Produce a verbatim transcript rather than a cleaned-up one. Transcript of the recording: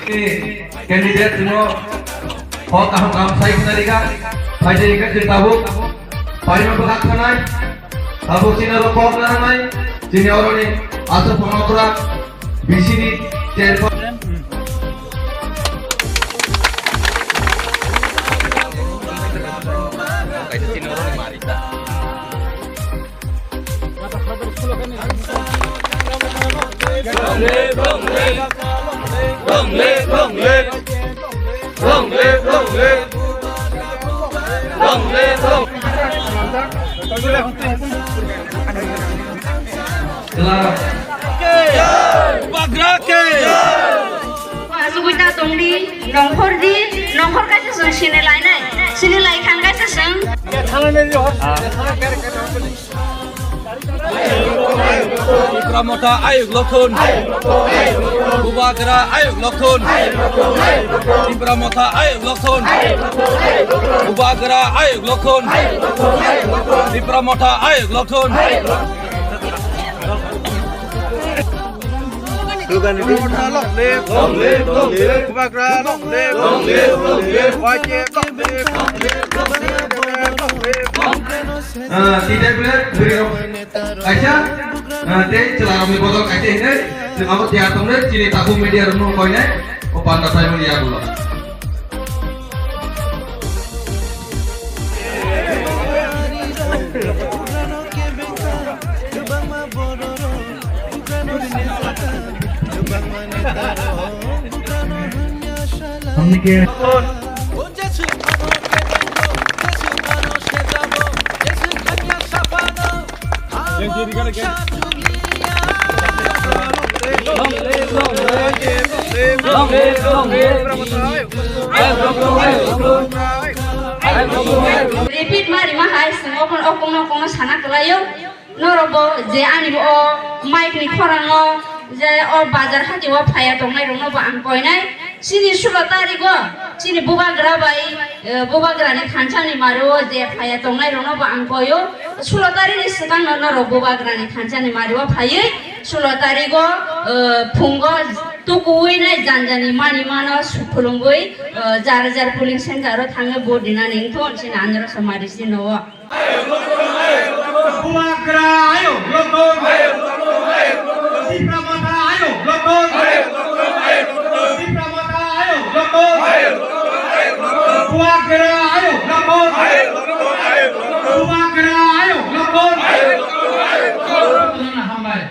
Candidate no hok kaham kaham sai khna rika, sai je ika je tabuk, pai ma bwkhak khanai, tabuk chini oro kok nanai, chini oro ni aswk phamakra, B C ni chairman. Bagra ke! Asugui ta tongdi, nongkhor di, nongkhor kaisa chwng sini lainai, sini lai khan kaisa chwng. Tipra Motha ayuk lokthun. Bubagra ayuk lokthun. Tipra Motha ayuk lokthun. Bubagra ayuk lokthun. Tipra Motha ayuk lokthun. Bubagra long live, long live, long live. Y K long live, long live, long live. Ah, tidak boleh beri. Kaisa, ah, tei chwla rokni bodol kaisa hinwi, chwng abo tiyar tongnai, chini takhuk media rokno koinai, o panda saimani yagulo. Hamni ke Repeat ma rima hai, swngo phano o kongno, o kongno sana kwlaio. Norok bo je ani bo o mic ni khorang o je o bazar hati o phaiya tongnai rok no bo ang koinai. Chini sulo tarik o chini bubagra bai, eh, bubagra ni thansa ni mari o je phaiya tongnai rok no bo ang koi o. Sulo tarik ni swkang no norok bubagra ni thansa ni mari o phaiwi sulo tarik o, eh, phung o tukuwi nai janja ni mani mano su khulumwi, eh, jar jar polling center o thangwi vote dinani wngthun chini andro somari chini o. Bubagra ayuk lokthun. Tipra Motha ayuk lokthun. Tipra Motha ayuk lokthun. Bubagra ayuk lokthun. Bubagra ayuk lokthun. Hambai.